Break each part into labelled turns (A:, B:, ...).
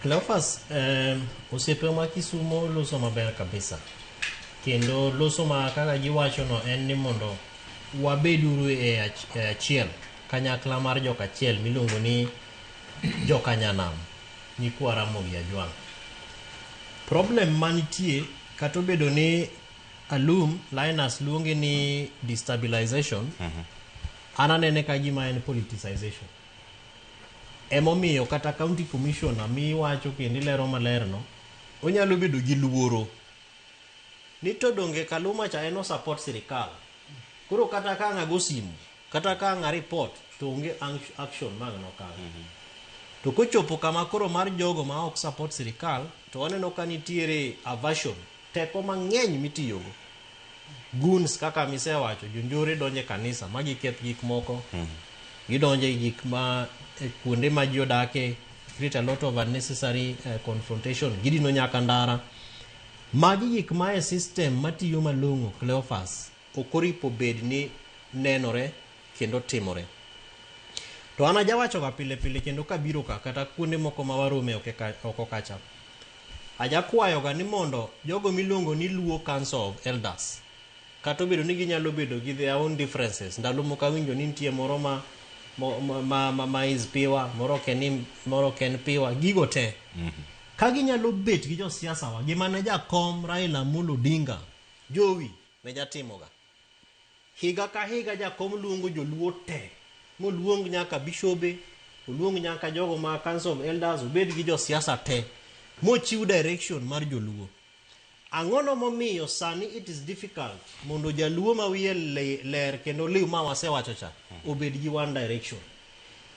A: Cleophas, osiepe ma Kisumo loso maber kabisa. Kendo loso ma kaka giwacho no en ni mondo wabeduru e achiel, kanyakla mar joka achiel miluongo ni jokanyanam, nyikwa Ramogi Ajwang'. Problem manitie kata obedo ni Alum Linus luonge ni destabilization, an anene ka gima en politicization. Emomiyo kata county commissioner miwacho kendo ilero maler no, onyalo bedo gi luoro ni to donge Kaluma cha en o support sirikal. Koro kata ka ang' ago simu, kata ka ang' a report, to onge action ma ang' nokaw. To kochopo kama koro mar jogo ma ok support sirikal, to waneno ka nitiere aversion, teko mang'eny mitiyogo. Goons kaka misewacho, jonjore donjo e kanisa ma giketh gik moko. Gidonjo e gik ma e kuonde ma ji odake, create a lot of unnecessary confrontation. Gidino nyaka ndara. Magi gik ma e system matiyo malong'o, Cleophas, ok oripo bed ni nenore kendo timore. To an ajawacho ga pile pile kendo kabiro ka kata kuonde moko ma warome oko kacha. Ajakwayo ga ni mondo jogo miluongo ni Luo Council of Elders, kata obedo ni ginyalo bedo gi their own differences, ndalo moko awinjo ni nitie moro ma is piwa, moro ok en, moro ok en piwa, gigo te. Ka ginyalo bet gi josiasa wa, gima ne jakom Raila Amolo Odinga, Jowi, ne jatimoga. Higa ka higa jakom luongo joluo te, moluong nyaka bishobe, oluong nyaka jogo ma Council of Elders, obed gi josiasa te, mochiw direction mar joluo. Ang'ono momiyo sani it is difficult mondo jaluo ma wiye ler kendo liw ma wasewacho cha obed gi one direction?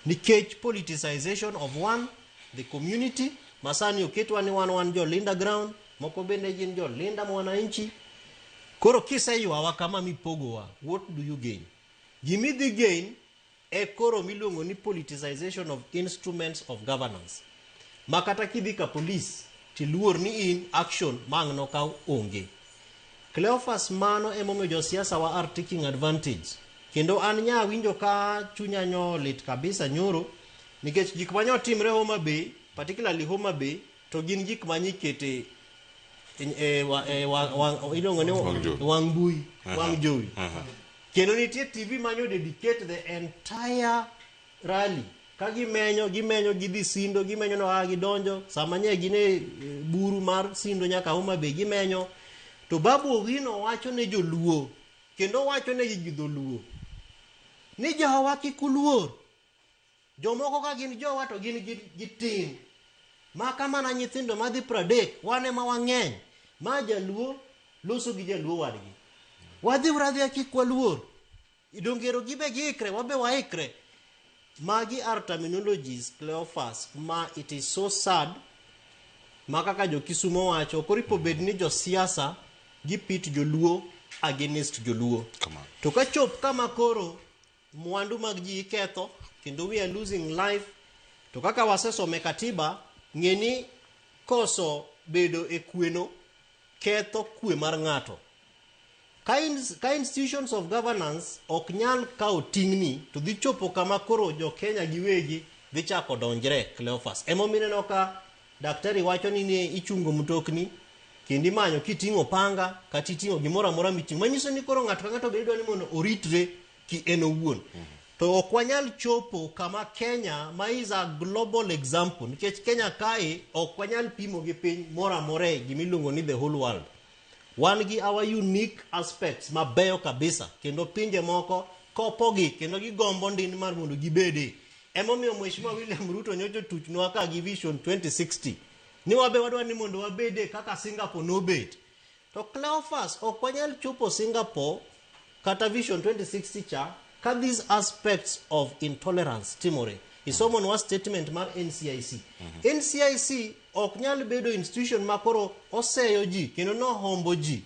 A: Nikech politicization of one, the community, ma sani oketwa ni wan jo Linda Ground, moko bende gin jo Linda Mwananchi. Koro kiseywawa kama mipogowa, what do you gain? Gimidhi gain e koro miluongo ni politicization of instruments of governance. Ma kata kidhi ka police, tiluor ni in action ma ang' nokaw onge. Cleophas, mano emomiyo josiasa wa are taking advantage. Kendo an nya winjo ka chunya nyo lit kabisa nyoro, nikech gik manyo timre Homa Bay, particularly Homa Bay, to gin gik ma nyikete e iluongo ni
B: Wang' jowi.
A: Wang' mbui, wang' jowi. Kendo nitie TV manyo dedicate the entire rally ka gimenyo gimenyo gidhi Sindo, gimenyo no a gidonjo sama nye gin e buru mar Sindo nyaka Homa Bay gimenyo. To Babu Owino wacho ne joluo kendo wacho ne gi dholuo ni jowa kik uluor jomoko ka gin jowa to gin gitin maka mana nyithindo madhi 30, wan ema wang'eny. Ma jaluo loso gi jaluo wadgi, wadhi uru kik waluor dongero gibe giikre, wabe waikre. Magi are terminologies, Cleophas, ma it is so sad ma kaka jo Kisumo wacho ok oripo bed ni josiasa gipit joluo against joluo.
B: Come on.
A: To kachop kama koro mwandu mag ji iketho kendo we are losing life, to kaka wasesome katiba, ng'e ni koso bedo e kweno ketho kwe mar ng'ato. Ka institutions of governance ok nyal kawo ting'ni, to dhi chopo kama koro jo Kenya giwegi dhi chako donjre. Cleophas, emomiyo ineno ka daktari wacho ni ichungo mtokni kendo imanyo kiting'o panga kata iting'o gimoro amora miting'o, manyiso ni koro ng'ato ka ng'ato bende dwa ni mondo oritre ki en owuon. To ok wanyal chopo kama Kenya ma is a global example, nikech Kenya kae ok wanyal pimo gi piny moro amora e gimiluongo ni the whole world. Wan gi our unique aspects mabeyo kabisa, kendo pinje moko kopogi kendo gigombo ndin mar mondo gibede. Emomiyo Mheshimiwa William Ruto nyocha otuchnwa ka gi Vision 2060 ni wabe wadwa ni mondo wabede kaka Singapore nobet. To Cleophas, ok wanyal chopo Singapore kata Vision 2060 cha ka these aspects of intolerance timore. Isomonwa statement mar NCIC. NCIC ok nyal bedo institution ma koro oseyo ji kendo nohombo ji.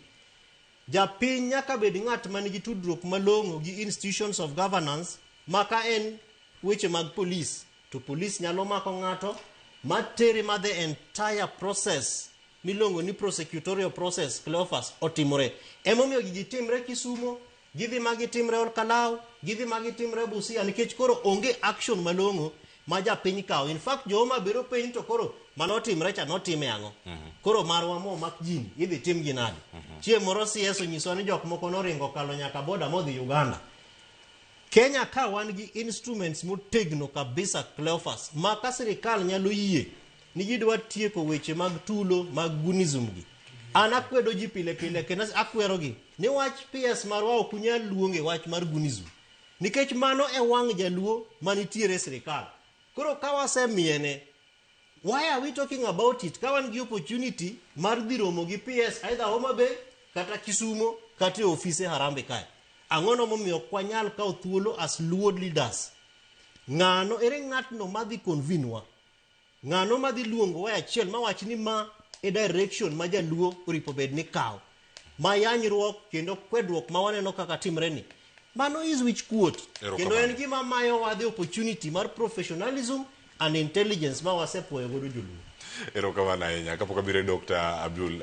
A: Japiny nyaka bed ng'at man gi tudruok malong'o gi institutions of governance, ma ka en weche mag police to police nyalo mako ng'ato matere ma the entire process miluongo ni prosecutorial process, Cleophas, otimore. Emomiyo gigi timre Kisumo, gidhi ma gitimre Olkalau, gidhi ma gitimre Busia, nikech koro onge action malong'o. ma japiny kawo. In fact, jo Homa Bay piny to koro manotimre cha notime ang'o? Koro marwa momak jini idhi tim gi nade? Chieng' moro CS onyiswa ni jok moko noringo kalo nyaka boda modhi Uganda. Kenya ka wan gi instruments motegno kabisa Cleophas ma ka sirikal nyalo yie ni gidwa tieko weche mag tulo mag gunism gi. An akwedo ji pile pile kendo akwerogi ni wach PS marwa ok unyal luonge wach mar gunism. Nikech mano e wang' jaluo manitiere e sirikal. Koro ka wasemiene, why are we talking about it? Ka wan gi opportunity mar dhi romo gi PS either Homa Bay kata Kisumo kata e ofise Harambee kae. Ang'ono momiyo ok wanyal kawo thuolo as Luo leaders? Ng'ano ere ng'atno madhi convene wa? Ng'ano madhi luongo wa e achiel mawach ni ma e direction ma jaluo oripo bed ni kawo? Ma yanyruok kendo kwedruok ma waneno kaka timre ni. Mano is wich kuot. Kendo en gima mayowa the opportunity mar professionalism and intelligence ma wasepuoyo godo joluo.
B: Erokamano ahinya. Kapok abiro e Dr. Abdul.